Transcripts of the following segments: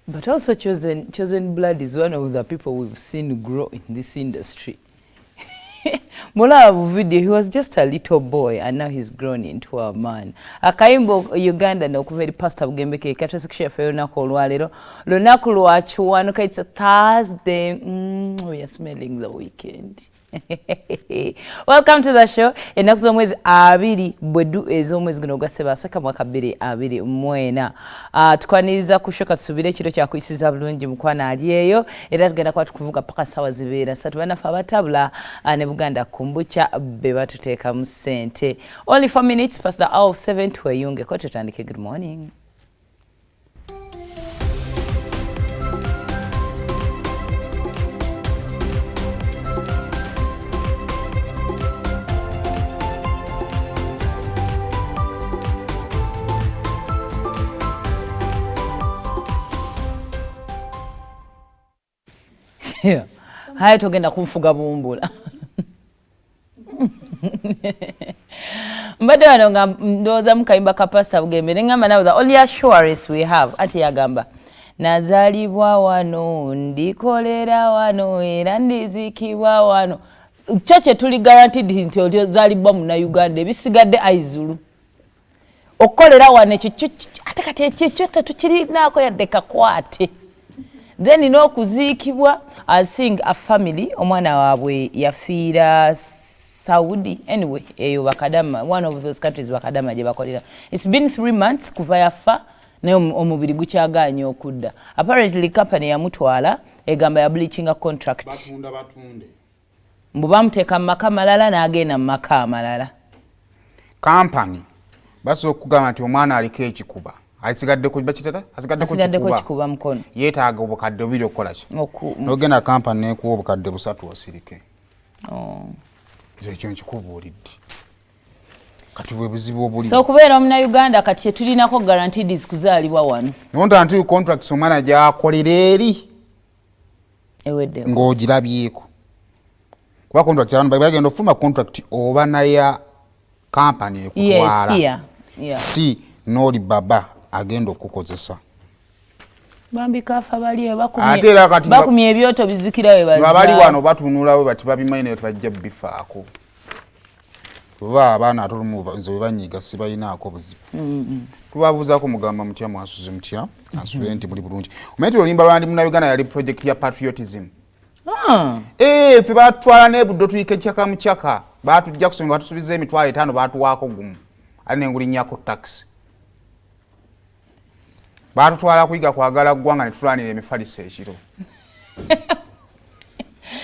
But also Chosen Blood is one of the people we've seen grow in this industry. Mulaba video, he was just a little boy and now he's grown into a man. Akayimbo Uganda n'okuva eri Pastor Bugembe ke katwese yaffe olunaku olwaleero, lunaku lwa Kiwanuka. It's a Thursday. We are smelling the weekend. Welcome to the show. Ennaku z'omwezi 2 bwedu ez'omwezi guno ogwa Ssebaaseka mwaka 2024. Tukwaniriza ku show, katusubire ekiro kyakuyisiza bulungi mukwana ali eyo, era tugenda kuba tukuvuga paka ssaawa zibeera 3. Bannaffe abatabula ne Buganda Kombucha be batuteekamu ssente. Only 4 minutes past the hour of 7, tweyungeko tutandike. Good morning. Haya, togenda kunfuga bumbula. Mbadde wano nga ndowooza mu kayimba ka Pastor Bugembe ne ŋŋamba, now the only assurance we have, ati yagamba, "Nazaalibwa wano, ndikolera wano, era ndiziikibwa wano." Kyo kye tuli guaranteed nti ozaalibwa Munnayuganda, ebisigadde aizulu okukolera wano ekyo ate kati ekyo kyo tetukirinaako yadde kakwate. Then n'okuziikibwa, seeing a family, omwana waabwe yafiira Saudi, anyway eyo bakadama, one of those countries bakadama gye bakolera. It's been 3 months kuva yafa, naye omubiri gukyaganye okudda. Apparently company yamutwala egamba ya breachinga contract. Batunda batunde. Mbu bamuteeka mu maka malala n'agenda mu maka amalala. Kampani basobola okugamba nti omwana aliko ekikuba, asigaddeko, bakitera asigaddeko. Asigaddeko. Kikuba. Kikuba mukono. Yeetaaga obukadde 2 okukola ki? Nogenda kampani nekuwa obukadde 3 osirike. Oh. Nze ekyo nkikubuulidde, kati bwe buzibu obuli. So okubeera omunauganda kati kyetulinako guaranteed kuzaalibwa wano. Nonta nti contracts omwana gyakolera eri eweddewo. Ng'ogirabyeko, kuba contract abantu bagenda ofuluma contract oba naya kampani ekutwala. Here, yeah. Si n'oli baba agenda okukozesa. Bambi kafa bali Ate era kati bakumye ebyoto bizikira we. Nga bali wano batunula bwe bati, babimanyi naye tebajja bifaako, oba abaana ate olumu nze bwe banyiga sibalinaako buzibu. Tubabuuzaako, mugamba mutya, mwasuze mutya, asubire nti muli bulungi. Omanyi ti oluyimba lwandi Munauganda yali project ya patriotism. Ah. Eh, ffe batutwala n'ebuddo tuyika ekyaka mu kyaka, batujja kusoma, batusuubiza 50,000, batuwaako gumu ate nengulinnyako taxi. Batutwala kuyiga kwagala ggwanga ne tulwanira emifaliso ekiro.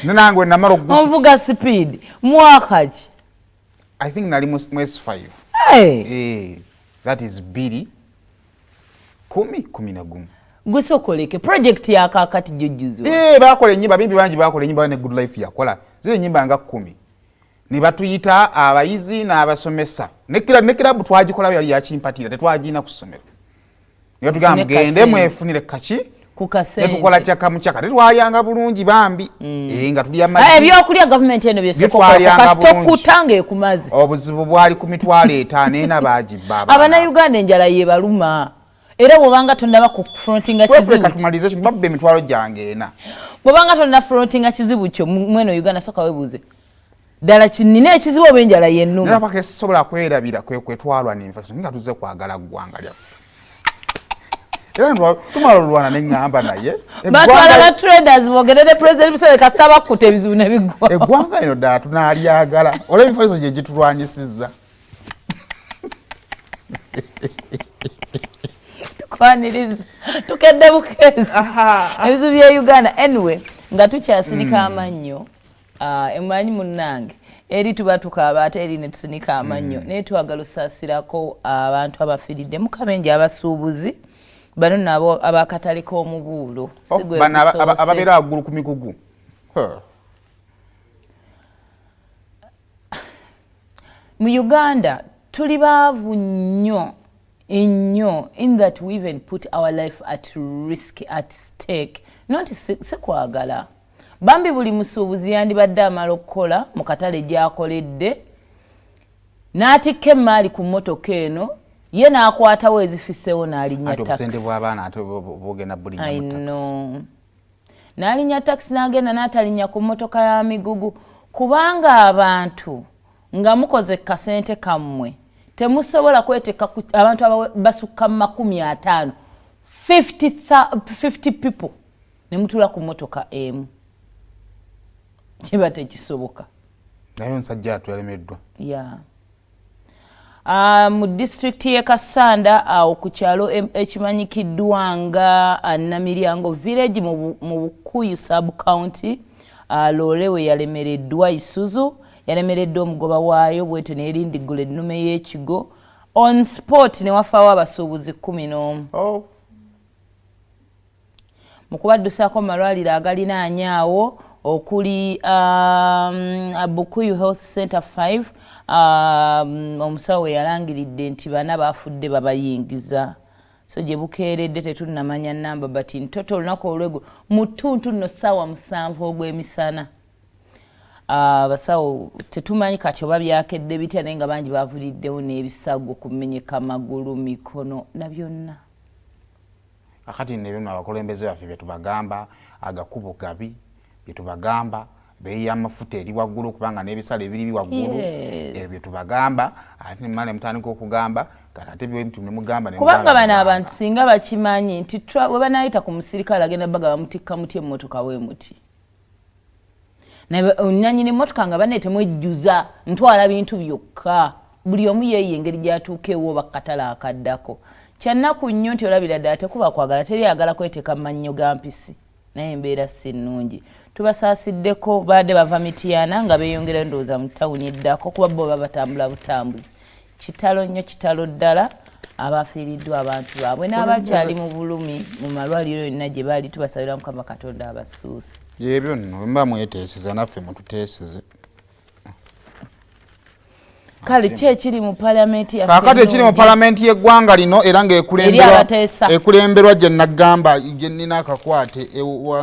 Ne nange namala Onvuga speed mwaka ki? I think nali mu S5. Hey. Eh, that is 2011. Gwe sokoleke project yakakati jojjuzi. Eh, bakola enyimba bimbi, bangi bakola enyimba ne Good Life yakola zile enyimba nga 10 ne batuyita abayizi n'abasomesa ne kirabu twagikolayo yali yakimpatira, tetwagina ku ssomero, ne batugamba Mufune mugende kasente. Mwefunire kaki. Ku kasente. Netukola kyaka mu kyaka, tetwalyanga bulungi bambi. Eh, nga tulya Ah, amagi. Ebyokulya gavumenti eno Byetwalyanga byesokoka bulungi. okutanga ekumazi. Obuzibu bwali ku 50,000 bagibba abaana. Abannayuganda enjala yebaluma, era bwobanga tonnaba ku frontinga Kwefuleka kizibu tumalirize kino, babba 4,000 gyange. Bwobanga tonna frontinga kizibu kyo mweno Uganda, soka webuuze ddala kinina ekizibu oba enjala yennuma. Naye paka esisobola kwerabira kwe kwetwalwa n'enfaliso nga tuze kwagala ggwanga lyaffe, era tumala olwana neŋŋamba naye Batwala ba traders bogerere President Museveni, kasita bakkuta ebizibu ne biggwa. Eggwanga lino ddala tunaalyagala olw'emifaliso gye gitulwanyisizza. Tukwaniriza, tukedde bukeezi ebizibu bya Uganda. Anyway, nga tukyasinika amannyo, emanyi munnange eri tuba tukaaba ate eri ne tusinika amannyo, naye twagala osaasirako abantu abafiiridde mu kabenje, abasuubuzi bano nabo abakatale k'omubuulo. Si Oh, gwe bano gusoose. Ababeera waggulu ku migugu. Huh. Mu Uganda tuli baavu nnyo nnyo in that we even put our life at risk, at stake, not si kwagala. Bambi buli musuubuzi yandibadde amala okukola mu katale gy'akoledde n'atikka emaali ku mmotoka eno. Ye n'akwatawo ezifiseewo n'alinnya Anti obusente taxi. bw'abaana ate bugenda bulinnya I mu taxi. know. N'alinnya taxi n'agenda, n'atalinnya ku mmotoka ya migugu, kubanga abantu nga mukoze kasente kammwe temusobola kweteeka ku abantu basukka mu 50, 50 people ne mutuula ku mmotoka emu, kiba tekisoboka. Naye omusajja atu yalemeddwa. Yeah. Mu disitulikiti y'e Kassanda, awo ku kyalo ekimanyikiddwa nga Namiryango Village mu Bukuyu sub county, loole we yalemereddwa, Isuzu yalemereddwa omugoba waayo, bwetyo neyerindigula ennume y'ekigo on spot, ne wafaawo abasuubuzi 11. Oh. Mu kubaddusaako mu malwaliro agalinaanye awo okuli Bukuyu Health Center 5, omusawo we yalangiridde nti bana bafudde babayingiza. So gye bukeeredde tetunnamanya namba, but ntoto olunaku olweggulo mu ttuntu nno ssaawa 7 ogw'emisana, abasawo tetumanyi kati oba byakedde bitya, naye nga bangi bavuliddewo n'ebisago, kumenyeka magulu, mikono na byonna. Akati nno ebyo nno abakulembeze baffe byetubagamba, agakubo gabi, byetubagamba, beeyi y'amafuta eri waggulu kubanga n'ebisale ebiri waggulu. Ebyo byetubagamba, ate nemala nemutandika okugamba kati ate bwe nemugamba. Kubanga bano abantu singa bakimanyi nti we banayita ku musirikale agenda baga bamutikka muti emmotoka we muti, nanyini emmotoka nga banne temwejjuza, ntwala bintu byokka, buli omu yeeyo engeri gyatuuka ewo oba katale akaddako. Kyannaku nnyo nti olabira ddala tekuba kwagala, teri ayagala kweteeka mu mannyo ga mpisi, naye embeera si nnungi. Tubasaasiddeko. Baadde bava Mityana nga beeyongera ndowooza mu tawuni eddako, kuba bo baba batambula butambuzi. Kitalo nnyo, kitalo ddala abafiiriddwa abantu baabwe n'abakyali mu bulumi mu malwaliro yonna gye bali. Tubasabira Mukama Katonda abasuuse. Ebyo nno bwe muba mweteeseza, naffe mututeeseze. Kale ki ekiri mu palamenti yaffe? Kaakati ekiri mu ennungi? Palamenti y'eggwanga lino era Eri ng'ekulemberwa abateesa. Ekulemberwa gye nagamba gye nnina akakwate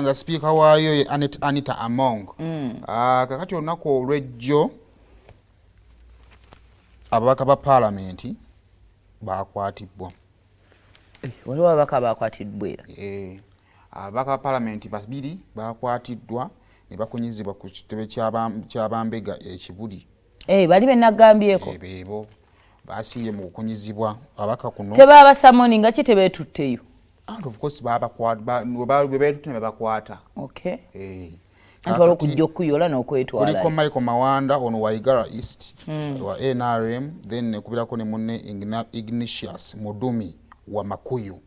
nga sipiika waayo ye Anita Among. Ah, kakati olunaku olw'ejjo ababaka ba paalamenti bakwatibwa. Eh, waliwo ababaka bakwatiddwa era? Eh, ababaka ba paalamenti babiri bakwatiddwa ne bakunyizibwa ku kitebe ky'abambega ekibuli. Eh, bali benagambyeko. Eh, beebo basiibye mu kukunyizibwa ababaka kuno. Tebabasamoni nga ki tebeetutteyo? And of course bwe beetutte ne babakwata. Okay. Eh, Anti waliwo kakati okujja okuyola n'okwetwala. Kuliko Michael Mawanda, ono wa Igara East, wa NRM, then nekubirako ne munne Ignatius Mudumi wa Makuyu,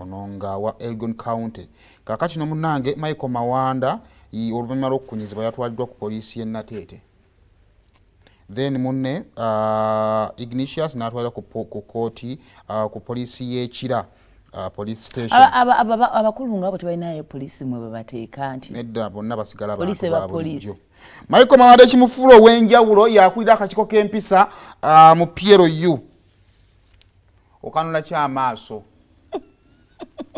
ono nga wa Elgon County. Kakati nomunange Michael Mawanda oluvannyuma lw'okukunyizibwa yatwaliddwa ku poliisi y'e Nateete, then munne Ignatius n'atwalira ku kooti, ku poliisi y'e Kira, police station. Abakulu ngaabo tebalinayo poliisi mwe babateeka nti Nedda, bonna basigala Poliisi bantu eba ba bulijjo. Poliisi. Michael Mawanda ekimufuula ow'enjawulo yakulira akakiiko k'empisa mu PLU. Okanula kyamaaso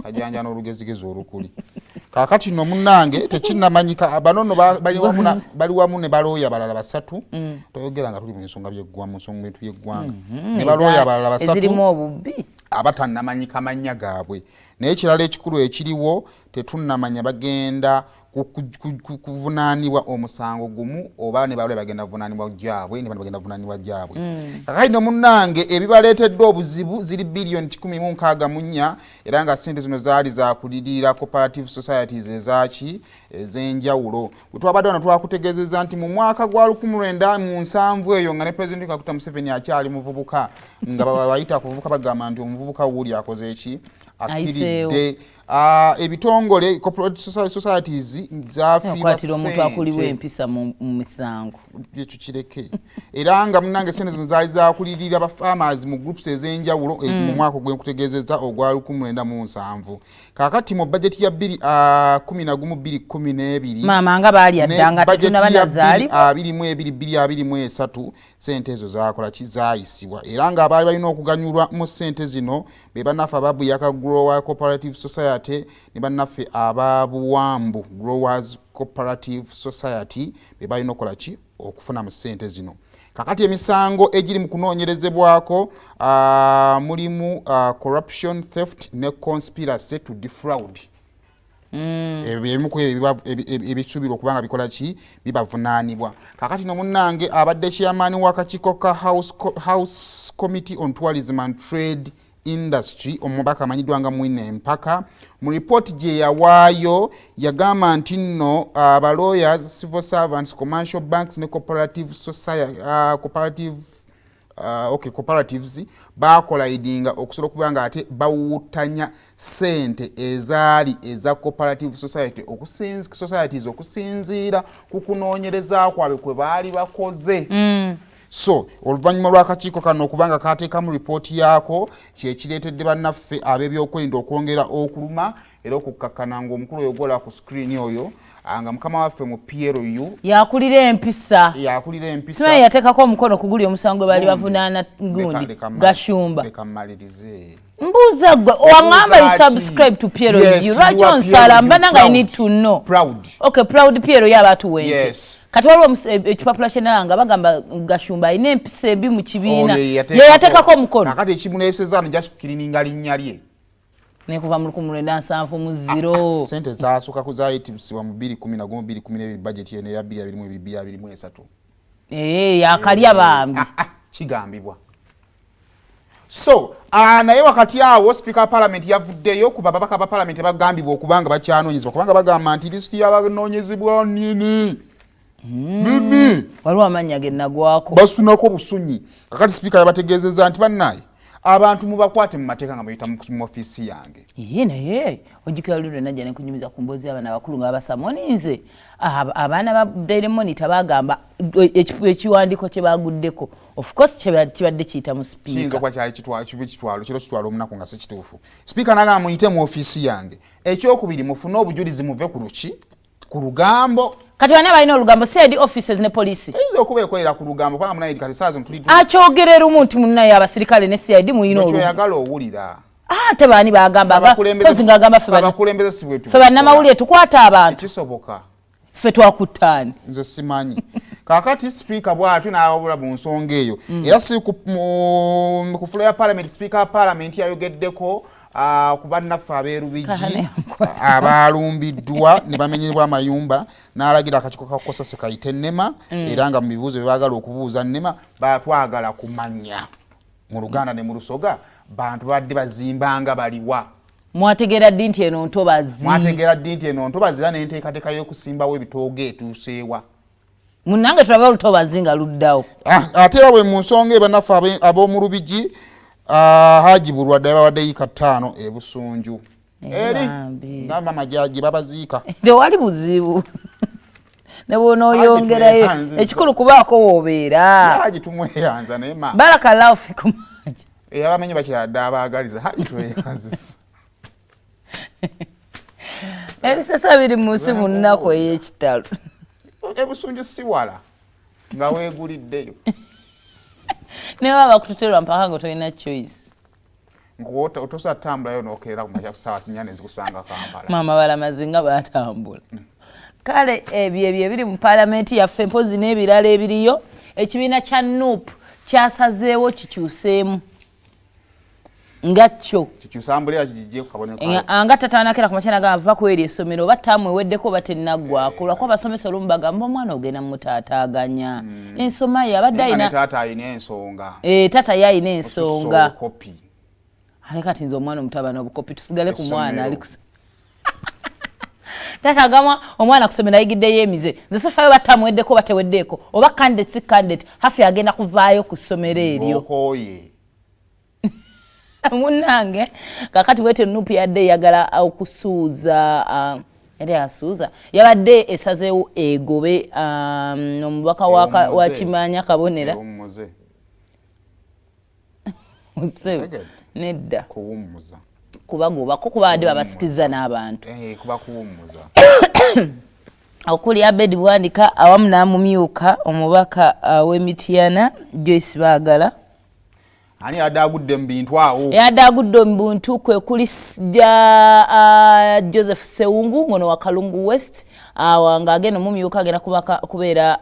kajanja n'olugezigezi olukuli. Kaakati nno munnange tekinnamanyika, bano nno bali wamu ne balooya balala basatu. Toyogera nga tuli mu nsonga mu nsonga bintu by'eggwanga. Ne balooya abalala basatu ezirimu obubbi abatannamanyika mannya gaabwe. Naye ekirala ekikulu ekiriwo, tetunnamanya bagenda kuvunaanibwa omusango gumu oba ne balooya bagenda kuvunaanibwa gyabwe ne bano bagenda kuvunaanibwa gyabwe. Kakati no munnange ebibaleetedde obuzibu ziri biliyoni 164, era nga ssente zino zaali zakulirira cooperative societies ezaki ez'enjawulo. Bwe twabadde wano twakutegeezezza nti mu mwaka gwa 1970 eyo nga ne President Kaguta Museveni akyali muvubuka, nga bayita kuvubuka bagamba nti omuvubuka wuuli akoze eki, akkiridde. Ah, ebitongole cooperative societies zafiirwa Okwatira omuntu akuliwa ssente. empisa mu misango. Ekyo kireke. Era nga munange sente zino zaali zakulirira ba farmers mu groups ez'enjawulo mu mwaka ogwenkutegeezezza ogwa 1970. Kaakati mu bajeti ya 2011 2012 Maama nga baali adda nga budget tetunaba ya nazaalibwa. 2022 2023, sente ezo zakola ki? Zaayisibwa, era ng'abaali balina okuganyulwa mu sente zino be bannaffe aba Buyaka Grower Cooperative Society ne bannaffe aba Buwambu Growers Cooperative Society, be balina okukola ki? Okufuna mu sente zino. Kakati emisango egiri mu kunoonyerezebwako mulimu corruption, theft ne conspiracy to defraud. Ebyo ebimu ku ebyo ebisuubirwa okuba nga bikola ki, bibavunaanibwa. Kakati no munnange abadde chairman w'akakiiko ka House Committee on Tourism and Trade Industry, omubaka amanyiddwa nga Mwine Mpaka, mu ripooti gye yawaayo yagamba nti nno abalawyers, civil servants, commercial banks ne cooperative society, cooperative okay, cooperatives bakola-idinga okusobola okuba nga ate bawutanya sente ezaali eza cooperative society societies okusinziira ku kunoonyereza kwabwe kwe baali bakoze. So oluvannyuma lw'akakiiko kano okubanga kateekamu ripooti yaako, kyekireetedde bannaffe ab'ebyokwerinda okwongera okuluma era okukkakkana ng'omukulu oyo gwola ku screen oyo, nga mukama waffe mu PLU. Yakulira empisa. Yakulira empisa. Simanyi yateekako omukono ku guli omusango gwe baali bavunaana gundi Gashumba. Leka mmalirize. Mbuuza gwe, waŋŋamba you subscribe to PLU. Lwaki onsala mba nanga? I need to know. Proud. Okay, proud PLU aba atuwente. Kati waliwo ekipapula kyenala nga bagamba Gashumba alina empisa embi mu kibiina, Oyo ye yateekako omukono. Kakati ekimuleeseza no just kukirininga linnya lye. Nekuva mu 1970. Sente zasooka zayitibwa mu 2011 2012, budget eno eya 2022 2023. Eh, yakalya bambi. Ah, ah, kigambibwa so naye wakati awo Speaker wa Parliament yavuddeyo ku babaka ba Parliament bagambibwa okuba nga bakyanoonyezebwa, kubanga bagamba nti lisiti y'abanoonyezebwa nini nini. Waliwo amannya ge nagwako. Basunako busunyi. Kakati Sipiika yabategeezezza nti bannaye abantu mubakwate mu mateeka nga muyita mu ofiisi yange. Ye naye ojjukira luli lwe najja nekunyumiza ku mboozi y'abaana abakulu nga babasamoninze abaana ba Daily Monitor, bagamba ekiwandiiko kye baguddeko, of course kibadde kiyita mu kiyinza sipiika. Okuba kyali kibe kitwalo kiro kitwala omunaku nga si kituufu. Sipiika nagamba muyite mu ofiisi yange. Ekyokubiri, mufune obujulizi, muve ku luki, ku lugambo. Kati bana balina olugambo, CID offices ne poliisi. Eyinza okuba ekolera ku lugambo, kubanga munaye kati saa zino tuli Akyogerera omu nti munnaye abasirikale ne CID muyina olugambo. Kyoyagala owulira. Ate baani bagamba kozi ng'agamba ffe Abakulembeze si bwetu. Ffe bannamawulire tukwata abantu. Kisoboka. Ffe twakuttaani? Nze simanyi. Kakati Sipiika bw'atyo n'awabula mu nsonga eyo. Era si ku floor ya Parliament, Sipiika wa Parliament yayogeddeko ku bannaffe ab'erubigi Sikaane yankwata. Abalumbiddwa ne bamenyebwa amayumba, n'alagira akakiiko ka COSASE kayite NEMA. Era nga mu bibuuzo bye baagala okubuuza NEMA, batwagala kumanya mu Luganda ne mu Lusoga, bantu babadde bazimbanga baliwa? Mwategeera ddi nti eno ntobazi? Mwategeera ddi nti eno ntobazi, era n'enteekateeka y'okusimbawo ebitoogo etuuseewa? Munange tulabe olutobazi nga luddawo. Ah, ate era bwe mu nsonga ebannaffe ab'omu Lubigi, Haji Bulwadde yabawadde yiika 5 ebusunju eri Bambi. ngamba amajaji babaziika. Tewali buzibu ne bwonooyongerayo. Haji. Ekikulu kubaako woobeera. Haji tumweyanza naye ma Barakallahu fikum, Haji. Abamenyi bakyadde abaagaliza. Haji tweyanzisa. Ebisesa biri mu nsi mu nnaku ey'ekitalo. Ebusunju si wala nga weeguliddeyo. Ne baba bakututerwa mpaka nga tolina choice. Otosa tambulayo nokeera ku makya kusaawa 4 nezikusanga Kampala. Maama balamazi nga batambula. Kale ebyo ebiri mu paalamenti yaffe, mpozi n'ebirala ebiriyo. Ekibiina kya NUP kyasazeewo kikyuseemu nga kyo. Kikyusambulira kigijje ku kabonero kayo. Nga tatanakera ku makya nagamba va kweri essomero, oba ttaamu eweddeko oba tennaggwako, lwakuba abasomesa olumu bagamba omwana ogenda mutaataaganya ensoma ye abadde Naye nga ne alina. Taata alina ensonga. Eh, taata ye alina Osussa ensonga. obukopi. Ate kati nze omwana omutabani obukopi, tusigale ku mwana ali Essomero. Taata agamba omwana kusomera ayigiddeyo emize. Nze sifayo battamuweddeko oba teweddeeko, oba candidate si candidate, hafi agenda kuvaayo ku ssomero eryo. Okooye. Munnange, kakati bwete NUP yadde eyagala okusuuza, yali asuuza, yabadde esazeewo egobe omubaka wa Ewummuze. Kimanya Kabonera. Ewummuze. Muzeewo. Otegedde? Nedda. Kuwummuza. Kubagobako kuba badde babasikiza n'abantu. Eh, kuba kuwummuza. Okuli Abed Bwanika awamu n'amumyuka omubaka w'Emityana Joyce Baagala. Ani yadde agudde mu bintu awo? Yadde agudde mu bintu kwe kuli ja Joseph Sewungu ngono wa Kalungu West, ng'agenda omumyuka agenda kubeera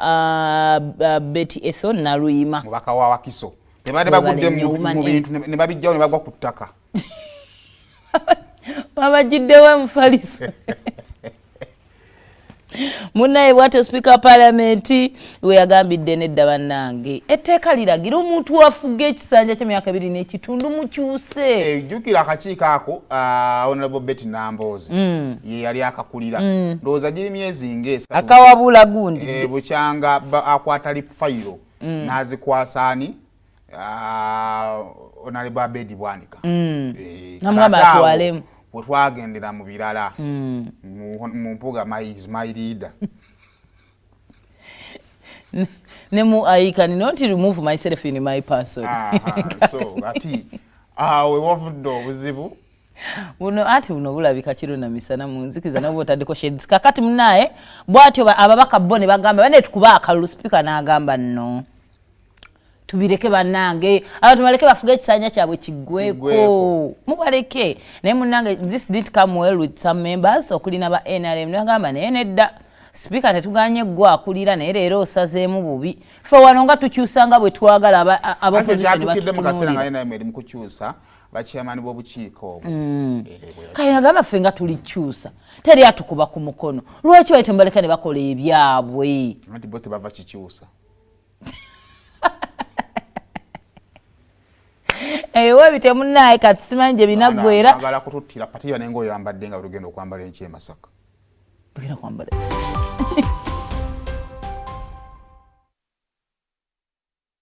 Betty Ethon Naluyima. Mubaka wa Wakiso. Tebadde bagudde mu bintu ne babijjawo ne bagwa ku ttaka. Babagiddewo emufaliso. Munnaye bw'atyo Sipiika wa Paalamenti we yagambidde nedda bannange, etteeka liragira omuntu afuga ekisanja ky'emyaka 2.5 mukyuse. Ejjukira akakiiko ako, Honorable Betty Nambooze ye yali akakulira. Ndowooza giri myezi ng'esatu. Akawabula gundi. Bukyanga akwata fayiro n'azikwasa ani? Honorable Abedi Bwanika. Namugamba atwalemu. Bwe twagendera mu birala mu Mpuuga is my leader. Ne mu I can not remove myself in my person. So ati awo wavudde obuzibu. Buno ati buno bulabika kiro na misana mu nzikiza nabwo otaddeko shades. Kakati munnaye bw'atyo ababaka bo ne bagamba bane tukuba akalulu, Sipiika n'agamba nno tubireke bannange, abantu baleke bafuge ekisanja kyabwe kiggweko, mubaleke. Naye munnange this didn't come well with some members okulina ba NRM, ne bagamba naye nedda Sipiika, tetuganye ggwe akulira, naye leero osazeemu bubi. Ffe wano nga tukyusa nga bwe twagala, aba opposition Kyatuukidde mu kaseera nga NRM eri mu kukyusa bachairman b'obukiiko obwo. Kale agamba ffe nga tulikyusa, teri atukuba ku mukono, lwaki bali temubaleka ne bakola ebyabwe? Anti bo tebava kikyusa. Eyo webityo munnaye, kati simanyi gye binaggwera. Agala kututtira patiya naye ng'oyambadde nga lugenda okwambala enkya e Masaka. Bugenda kwambala.